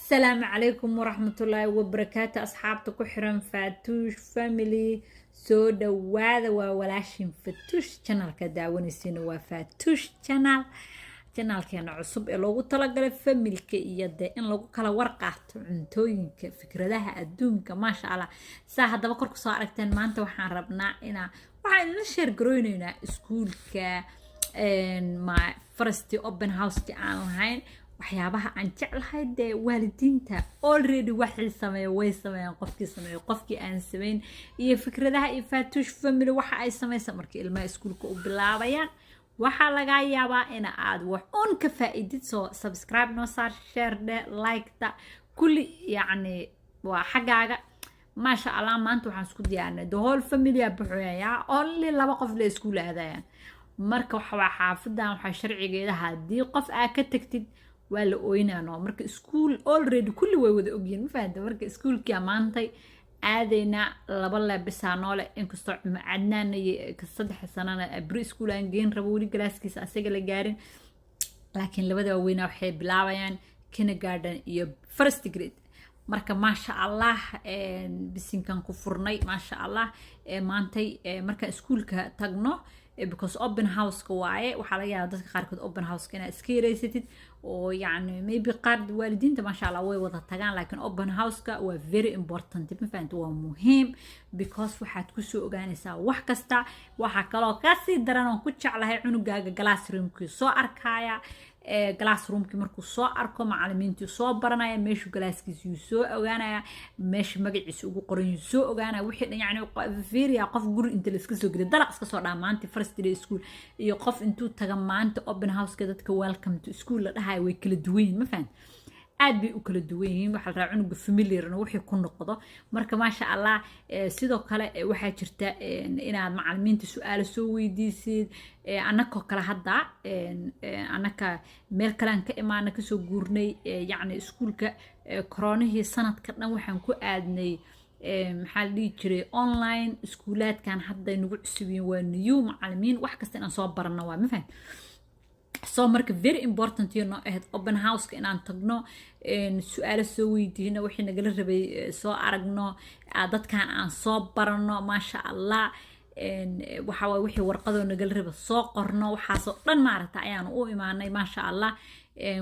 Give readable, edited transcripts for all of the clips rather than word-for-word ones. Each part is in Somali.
Asalaamu calaykum waraxmatullaahi wabarakaatu. Asxaabta ku xiran Faatuush Family, soo dhawaada. Waa walaashin Fatuush. Channelka daawanaysiina waa Faatuush Channel, channelkeena cusub ee loogu talagalay familyka iyo dee in lagu kala warqaato cuntooyinka, fikradaha adduunka. Maasha Allah, saa haddaba kor kusoo aragteen, maanta waxaan rabnaa inaa waxaan idin share garooyneynaa iskuulka ma first open houseki aan lahayn, waxyaabaha aan jeclahay. Dee waalidiinta already waxay sameeya way sameeyaan, qofkii sameeyo, qofkii aan samayn, iyo fikradaha iyo Faatuush Family waxa ay samaysa markii ilmaha iskuulka u bilaabayaan. Waxaa lagaa yaabaa in aad wax un ka faa-idid. Soo subscribe noo saar, share dhe, like-ta, kulli yacni waa xaggaaga. Maasha Allah, maanta waxaan isku diyaarinay the whole family aa buxoyayaa, only laba qof la iskuul aadayaan. Marka waxawaa xaafadan waxaa sharcigeeda haddii qof aa ka tagtid waa la ooynaano. Marka iskuul already kulli way wada ogyihiin, ma fahamta? Marka iskuulkia maantay aadaynaa, laba leebisaa noole, inkastoo Cadnaana iyo 3 sanana beri iskuul aan geen rabo, weli classkiisa asaga la gaarin, laakiin labada waaweynaa waxay bilaabayaan kindergarten iyo first grade. Marka maasha Allah, bisinkan ku furnay. Maasha Allah, maantay markaan iskuulka tagno, because open houseka waaye, waxaa laga yaabaa dadka qaarkood open houseka inaad iska yareysatid oo yacni maybe qaar waalidiinta, maasha Allah, way wada tagaan, laakiin open houseka waa very important, ma fahamta? Waa muhiim because waxaad kusoo ogaanaysaa wax kasta. Waxaa kaloo kasii daran oon ku jeclahay, cunugaaga classroomkii soo arkaya. Classroomkii markuu soo arko, macalimiintii soo baranaya, meeshuu classkiisa yuu soo ogaanaya, meesha magaciisa ugu qoran yuu soo ogaanaya, wixii dhan. Yacni fiiriya, qof guri inta la iska soo geliyo dalaq iska soo dhaa maanta first day school, iyo qof intuu taga maanta open houseka dadka welcome to school la dhahayo, way kala duwan yihiin, ma fahamta? Aad bay u kala duwan yihiin. Waxaa la rabaa cunuga familiarna wixii ku noqdo. Marka maasha Allah, sidoo kale waxaa jirta inaad macalimiinta su-aalo soo weydiisid. Annakoo kale hadda annaka meel kalean ka imaana, kasoo guurnay, yacni iskuulka koronihii sanadka dhan waxaan ku aadnay, maxaa la dhihi jiray, online. Iskuulaadkan hadday nagu cusub yihiin, waa new macalimiin, wax kasta inaan soo barano waa, ma fahamta? So marka very important yo noo ahayd open houseka inaan tagno, su-aalo soo weydiino, wixii nagala rabay soo aragno, dadkan aan soo barano. Maasha Allah, waxa waay wixii warqadoo nagala raba soo qorno, waxaasoo dhan maaragta ayaanu u imaanay. Maasha Allah,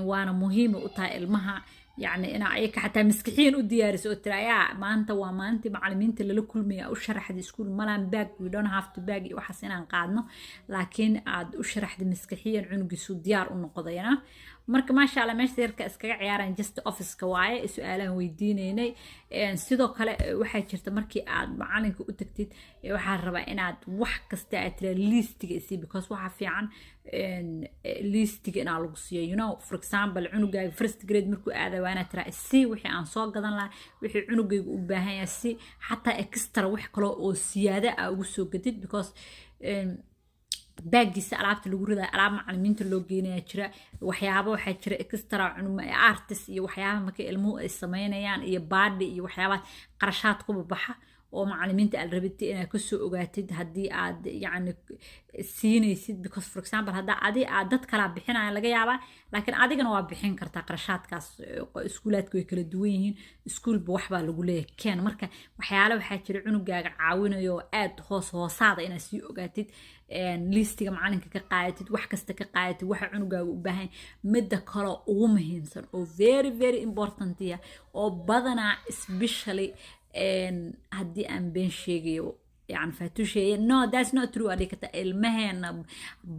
waana muhiima u tahay ilmaha, yacni inaa ayaka xataa maskixiyan u diyaariso oo tira ayaa maanta waa maalintii macalimiinta lala kulmaya, u sharaxda iskuul malaan bag, we don't have to bag iyo waxaas inaan qaadno, laakiin aad u sharaxda maskixiyan cunugiisu diyaar u noqdayna. Marka maasha Allah, meesha yarka iskaga ciyaaraan, just officeka waaye, su-aalahan weydiineynay. Sidoo kale waxaa jirta markii aad macalinka u tagtid, waxaa rabaa inaad wax kasta aad tiraa listiga isii, because waxaa fiican listiga inaa lagu siiyo. For example, cunugaaga first grade markuu aada, waa inaad tiraa isii wixii aan soo gadan lahaa, wixii cunugayga u baahan yahay, si xataa extra wax kaloo oo siyaada ah ugu soo gadid, because baggiisa alaabta lagu ridayo, alaab macalimiinta loo geenaya jira, waxyaaba waxaa jira extra cunuma artist iyo waxyaaba marka ilmuhu ay sameynayaan iyo baadhi iyo waxyaabaha qarashaad ku babaxa oo macalimiinta aad rabitay inaad kasoo ogaatid haddii aad yacni siinaysid. Because for example, haddaa adi aad dad kalaa bixinaya laga yaabaa, laakiin adigana waa bixin kartaa qarashaadkaas. Iskuulaadka way kala duwan yihiin, iskuulba waxbaa lagu leeyahay keen. Marka waxyaale waxaa jira cunugaaga caawinayo oo aad hoos hoosaada inaad sii ogaatid, listiga macalinka ka qaadatid, wax kasta ka qaadatid waxa cunugaaga u baahan. Midda kaloo ugu muhiimsan oo very very important ya oo badanaa, especially haddii aan been sheegayo, yani faatusheeye, no, that's not true, adhigi karta. Ilmaheena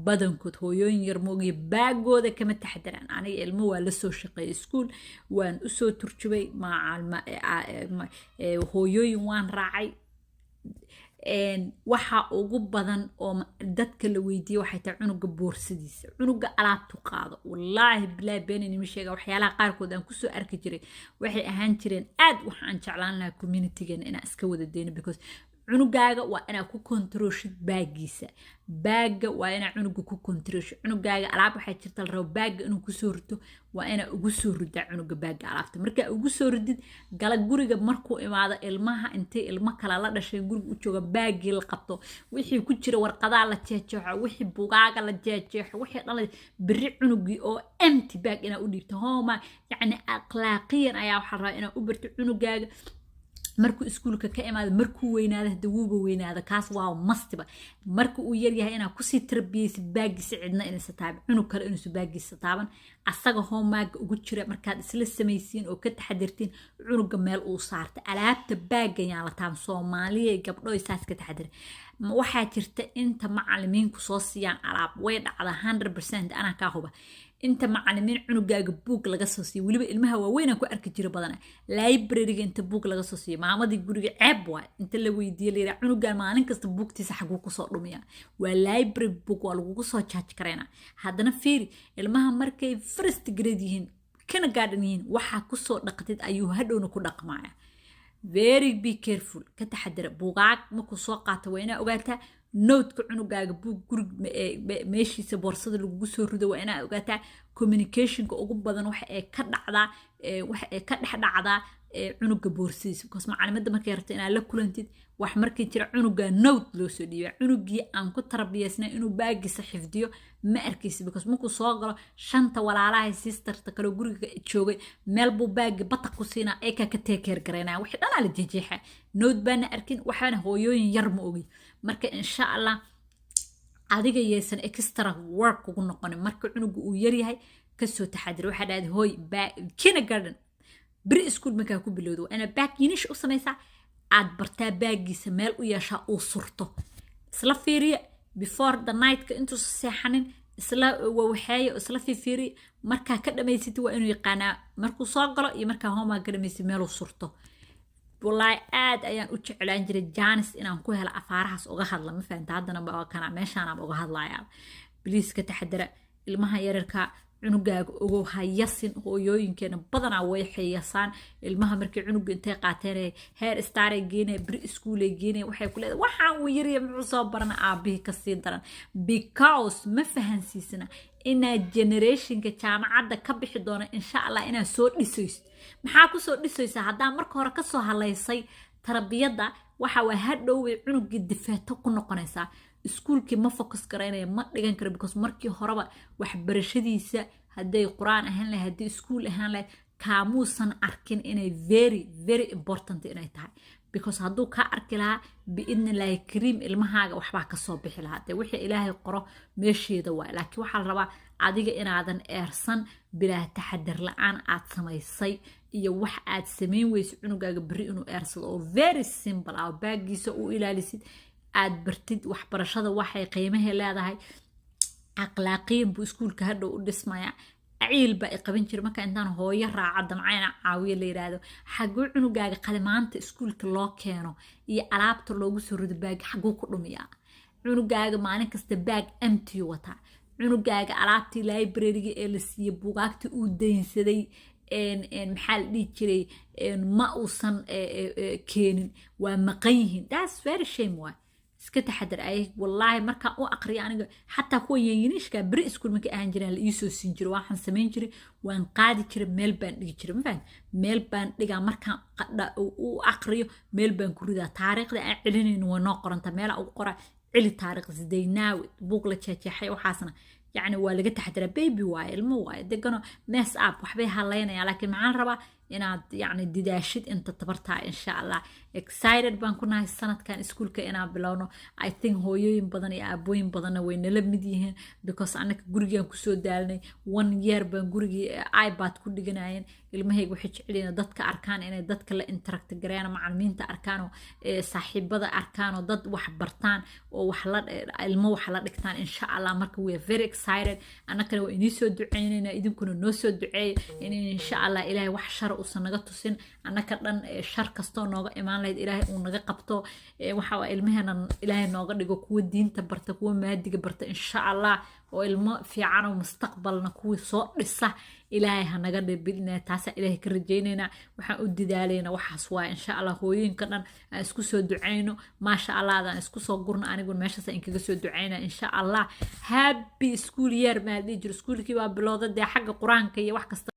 badankood, hooyooyin yar moogiya, bagooda kama taxdiraan. Aniga ilmo waa lasoo shaqeeyay, iskuul waan usoo turjubay, hooyooyin waan raacay. Waxa ugu badan oo dadka la weydiiye waxay tahay cunuga boorsadiisa, cunuga alaabtu qaado. Wallaahi bilaahi beeninima sheega, waxyaalaha qaarkood aan kusoo arki jiray waxay ahaan jireen aad waxa aan jeclaan lahaa communitygeena inaan iska wada dayno, because Cunugaaga waa inaad ku control-shid bag-giisa. Bag-ga waa inaa cunuga ku control-shid. Cunugaaga alaab waxaa jirta la rabo bag-ga inuu kusoo rito. Waa inaa ugu soo ridaa cunuga bag-ga alaabta. Markaa ugu soo ridid, gala guriga markuu imaado, ilmaha intay ilmo kale la dhashay guriga u jooga, bag-gii la qabto, wixii ku jira warqadaa la jeexjeexo, wixii bugaaga la jeexjeexo, wixii dhan. Beri cunugii oo empty bag inaa u dhiibto homa. Yacni akhlaaqiyan ayaa waxaa rabaa inaa u barto cunugaaga markuu iskuulka ka imaado. Markuu weynaado, hada wuuba weynaado, kaas waa mastiba. Marka uu yaryahay inaa kusii tarbiyeysid bag-giisa, cidna inaysa taaban, cunug kale inuusa bag-giisa taaban, asaga homework-ga ugu jira. Markaad isla samaysiin oo ka taxadirtiin, cunuga meel uu saarta alaabta bag-ga yaan la taaban. Soomaaliya gabdho, saas ka taxadira. Waxaa jirta inta macalimiinku soo siiyaan alaab, way dhacdaa 100%, anaa kaa huba. Inta macalimiin cunugaaga buug laga soo siiyo, weliba ilmaha waaweynaan ku arki jira badana, library-ga inta buug laga soo siiyo, maamadii guriga ceeb waay inta la weydiiye la yidhaha, "Cunugan maalin kasta buugtiisa xaguu kusoo dhumiya?" Waa library book, waa lagugu soo charge karaynaa. Haddana fiiri, ilmaha markay first grade yihiin, kindergarten yihiin, waxaa kusoo dhaqdid ayuu hadhowna ku dhaqmaya. Very be careful, ka taxadira. Buugaag markuu soo qaato, waa inaa ogaataa note-ka cunugaaga buug gurig meeshiisa boorsada lagugu soo rido. Waa inaa ogaataa communication-ka ugu badan waxa ay ka dhacdaa, waxa ay ka dhex dhacdaa cunuga boorsadiisa, because macalimadda markay rabto inaad la kulantid wax markii jira, cunuga note loo soo dhiiba. Cunugii aan ku tarbiyaysnay inuu bag-giisa xifdiyo ma arkaysi, because markuu soo galo, shanta walaalaha, sister-ta kale guriga joogay, meel buu bag-gi bataq ku siinaa, eekaa ka take care garaynaya, wixii dhanaa la jejeexa, note baana arkin. Waxaana hooyooyin yar ma ogi. Marka insha Allah adiga yaysan extra work kugu noqonin. Marka cunuga uu yaryahay kasoo taxadir. Waxaa dhahday hooy, kindergarten, pre-school markaa ku bilowda, waa inaad bag yinish u samaysaa, aad bartaa bag-giisa meel u yeeshaa uu surto. Isla fiiriya before the night-ka intuusa seexanin, isla wawaxeeya, isla fiifiiriya. Markaa ka dhamaysatid, waa inuu yaqaanaa markuu soo galo iyo markaa homework ka dhamaysid meeluu surto. Wallaahi aad ayaan u jeclaan jiray chance inaan ku helo afaarahaas uga hadla, ma fahamta? Haddana kana meeshaanaan uga hadlayaa. Please ka taxadara ilmaha yararka. Cunugaaga ogow, hayasin. Hooyooyinkeena badanaa way xiyasaan ilmaha. Markay cunuga intay qaateen Head Start-ay geenaya, pre-school-ay geenaya, waxay ku leedahay, "Waxaan uu yarya muxuu soo barana?" Aabihii kasii daran, because ma fahansiisana inaad generation-ka jaamacadda ka bixi doono insha Allah inaad soo dhisayso. Maxaa kusoo dhisaysaa haddaa marka hore kasoo halaysay tarbiyadda? Waxa waa hadhowbay cunugii difaato ku noqonaysaa. Iskuulkii ma focus garaynaya, ma dhigan karo, because markii horeba waxbarashadiisa, hadday qur-aan ahaan lahayd, haddii iskuul ahaan lahayd, kaamuusan arkin inay very very important inay tahay. Because hadduu kaa arki lahaa, biidnillaahi kariim, ilmahaaga waxbaa kasoo bixi lahaa. Dee wixii Ilaahay qoro meesheeda waay, laakiin waxaa la rabaa adiga inaadan eersan bilaa taxadar la-aan aad samaysay iyo wax aad samayn weyso cunugaaga berri inuu eersado, oo very simple ah, oo bag-giisa u ilaalisid, aad bartid waxbarashada waxay qiimahay leedahay. Akhlaaqiyan buu iskuulka hadhow u dhismaya. Ciil baa i qaban jira marka intaan hooyo raaca damcayna caawiyo, la yidhaahdo, "Xaguu cunugaaga qalimaanta iskuulka loo keeno iyo alaabta loogu soo rido bag xaguu ku dhumiyaa?" Cunugaaga maalin kasta bag empty wataa. Cunugaaga alaabtii library-ga ee la siiyey, bugaagtii uu daynsaday, maxaa la dhihi jiray, ma uusan keenin, waa maqan yihiin. That's very shame waay. Iska taxadar. Ay wallaahi markaan u aqriya aniga, xataa kuwa yanyiniishka pre-school markay ahaan jiraan la iisoo siin jiray, waxaan samayn jiray, waan qaadi jiray, meel baan dhigi jiray, ma fahamti? Meel baan dhigaa, markaan u aqriyo meel baan ku ridaa. Taariikhda aan celinayno waa noo qoranta, meelaa ugu qoraa celi taariikhda sidaynaawi. Buug la jeexjeexay waxaasna yacni waa laga taxadiraa. Baby waaye, ilmo waaye, degano mess up, waxbay halaynayaan, laakiin maxaan rabaa inaad yacni didaashid inta tabartaa. Insha Allah excited baan ku nahay sanadkan iskuulka inaan bilowno. I think hooyooyin badan iyo aabooyin badanna way nala mid yihiin, because annaka gurigaan kusoo daalnay. One year baan gurigii iPad ku dhiganayeen. Ilmahayga waxay jecelyihiin dadka arkaan, inay dadka la interact gareeyaan, macalimiinta arkaan oo saaxiibada arkaan oo dad wax bartaan oo wax la ilmo wax la dhigtaan insha Allah. Marka we are very excited. Annakana waa inii soo duceynaynaa, idinkuna noo soo duceeya in insha Allah Ilaahay wax shar uusan naga tusin. Annaka dhan shar kastoo nooga imaan lahayd Ilaahay uu naga qabto. Waxa waa ilmaheena Ilaahay nooga dhigo kuwa diinta barta, kuwa maadiga barta insha Allah, oo ilmo fiican oo mustaqbalna kuwii soo dhisa. Ilaahay hanaga dhibidna, taasaa Ilaahay ka rajaynaynaa. Waxaan u dadaalaynaa waxaas waaya. Insha Allah hooyooyinka dhan aan isku soo ducayno, maasha Allah, aan isku soo gurno. Aniguna meeshaas aan kaga soo ducayna, insha Allah. Happy school year maa dhihi jiro, iskuulkii baa bilowda dee, xagga Qur-aanka iyo wax kasta.